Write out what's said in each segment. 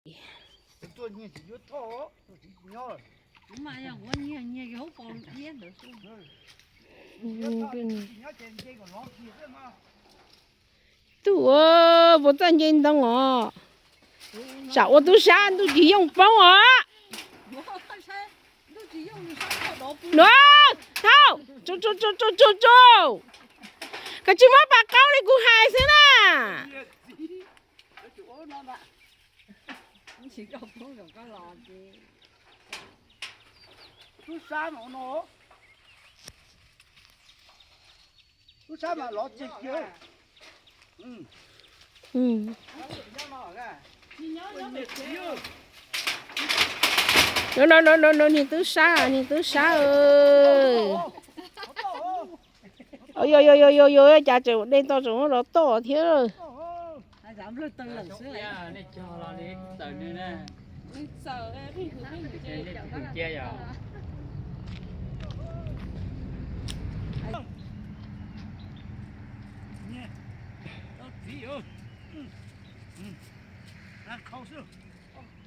Tub, puas txawj nce ntoo os? Tsam ua tub sab ntuj tsis yooj poob os. Nuav, thauj, tsu, tsu, tsu, tsu, tsu. Koj tsis muab pas qaub li kuv hais xwb na. Tub sab mas no, tub sab mas lov tiag tiag. No, no, no, no, no, niag tub sab, niag tub sab. Yog, yog, yog, yog, yog, cas tseem de tau tseem muab rov toj thiab.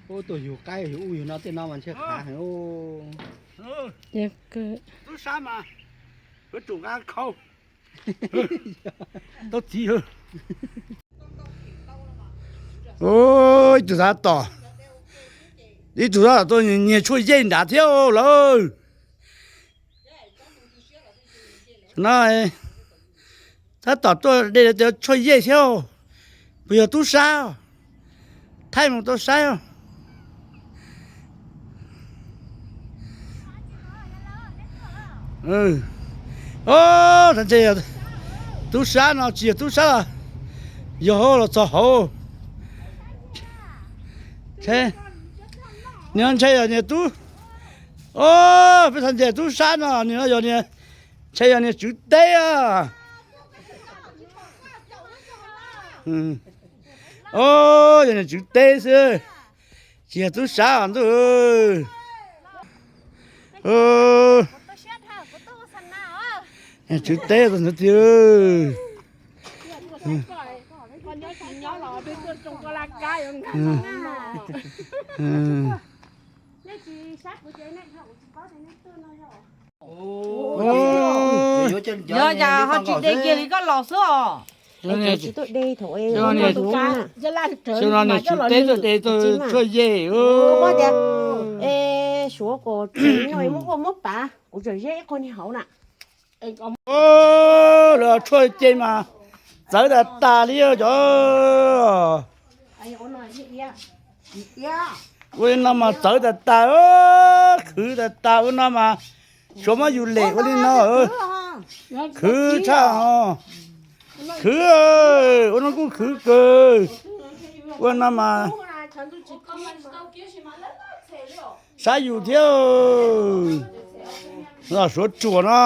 Ub, tuaj yug qaib yug ub yug no tej no mas ntshe qab heev. Tub sab mas yuav tsum nqa khau. Tau txiv. Ib tug tab tom, ib tug tab tom tuaj nyiag tshuaj yej nrad thiab lawm. No tab tom tuaj de tias tshuaj yej thiab, puas yog tub sab? Thaij mus tau saib. Ntshe tub sab no tsis yog tub sab, yog los txog hauv. Nws ntshe yog niag tub, peb txhais ntse tub sab no, nws no yog niag, ntshe yog niag tswv teb. Yog niag tswv teb xwb, tsis yog tub sab ntuj. Tswv teb tus ntawd tiag. Yog cas ho tsis de kiag li koj los xwb os? Tsis tuaj de thaum no niag tswv teb tuaj de tau tshuaj yej. Suav kom tsev no muab ua muab pav, kuv tseem ziab ib qho niag hauv na. Lawv tshuaj ce mas txawv tas tas li cov. Ua li no mas txawv tas tas, khwv tas tas ua no mas, suav muab yus lem ua li no. Khwv tshaj, khwv, ua no kuj khwv kawg. Ua no mas saib yus thiab. Suav tsuas no.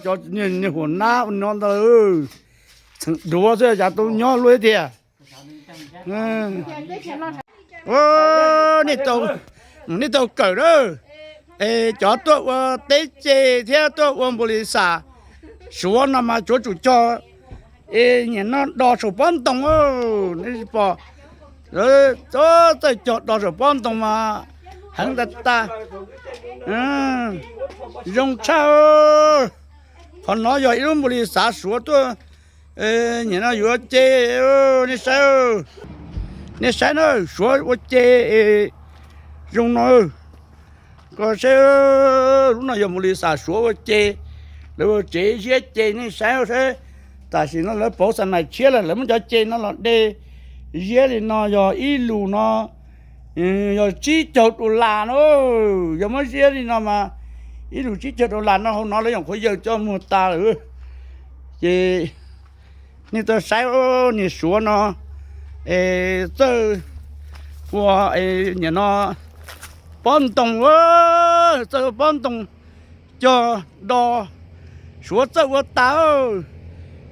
Cov niag huam nab ua no ntag, txheem duav xwb cas tau nyob luaj tiag. Nej tau kawm na, es cov tuaj ua teb ce thiab tuaj ua npaum li xam Suav no mas tsuav tsum cog, es nyiam no do saum pob ntoo, nej pom, txawj cog do saum pob ntoo mas heev tas tas. Zoo tshaj. Qhov no yog ib lub npaum li xav Suav tuaj, nyiam no yuav ce, nej saib, nej saib na, Suav ua ce zoo no. Koj saib, lub no yog npaum li xam Suav ua ce, lawv ua tsev ziab ce, nej saib saib. Tam sim no lawv pauv xa mais tshiab lawm, lawv muab cov ce no los de ziab li no yog ib lus no yog tsib caug dollar na. Yog muab ziab li no mas ib lus tsib caug dollar no, hauv no lawv yoom qhuav yawg coj muag tas lawm. Ces nej tau saib niag Suav no, es txawj ua, nyiam no pob ntoo, txawj ua pob ntoo cog do, Suav txawj ua tas.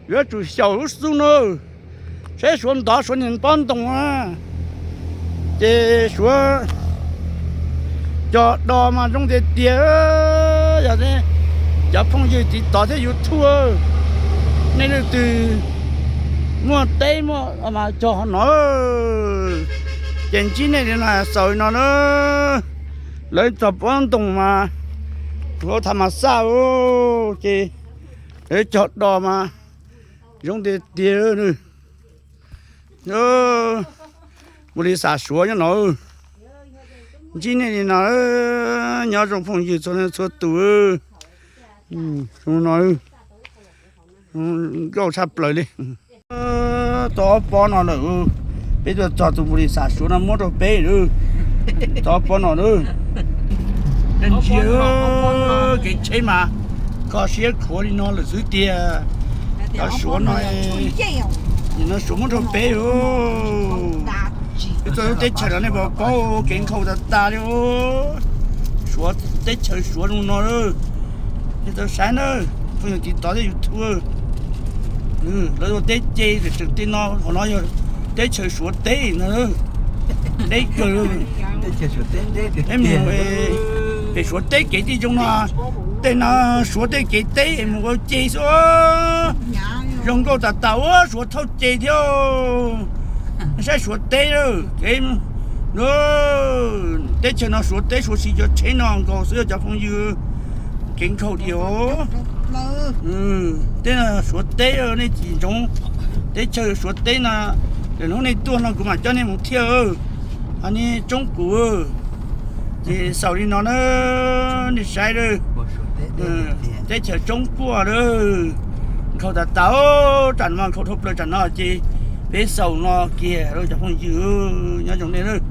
Yuav tsum xyaum lub xub no, saib Suav ntov Suav niag pob ntoo na. Ces Suav cog do mas zoo tiag tiag. Yog cov phooj ywg tiv tov thiab YouTube, Nej leej twg muaj teb muaj mas cog hov no, ces ntsib nej li no xaus li no na. Lawv txog pob ntoo mas, hauv tham mas xaj, ces lawv cog do mas zoo tiag tiag. Npus lis xas Suav nyob no, ntsib nej li no, nyob zoo phooj ywg txhua leej txhua tus. Zoo no, nkauj tshaj plaws li. Tau ob pob no lawm, peb tuaj txog tus npus lis xas Suav no muab rau peb lawm. Tau ob pob no lawm. Ntsia kev tsheb mas kho siab khuav li no lawm xwb tiag. Cov Suav no, nim no Suav muab rau peb. Peb txog lub teb chaws no nej puas paub, kev nkhaus tas tas li. Suav, teb chaws Suav zoo no, nej tau saib na, phooj ywg tiv tov tej YouTube. Lawv ua teb ce tseem tej no, qhov no yog teb chaws Suav teb no, deb kawg. Peb mus pem Suav teb kev tib zoo no, tej no Suav tej kev teb mus ua ce xwb. Zoo nkauj tas tas ua Suav thauj ce thiab. Saib Suav teb, teb chaws no Suav teb Suav siv cov tsheb no nkaus xwb cov phooj ywg. Kev nkhaus diam. Tej Suav teb nej tsis ntsoov, teb chaws Suav teb no, lwm hnub nej tuaj no kuv mam coj nej mus thiab. Ho nej tsoob kuv, ces xaus li no na, nej saib lawm. Teb chaws tsoob kuaj lawm, nkhaus tas tas, tsam no nkhaus dhau plaws tsam no ces peb xaus no kiag cov phooj ywg, nyob zoo nej lawm.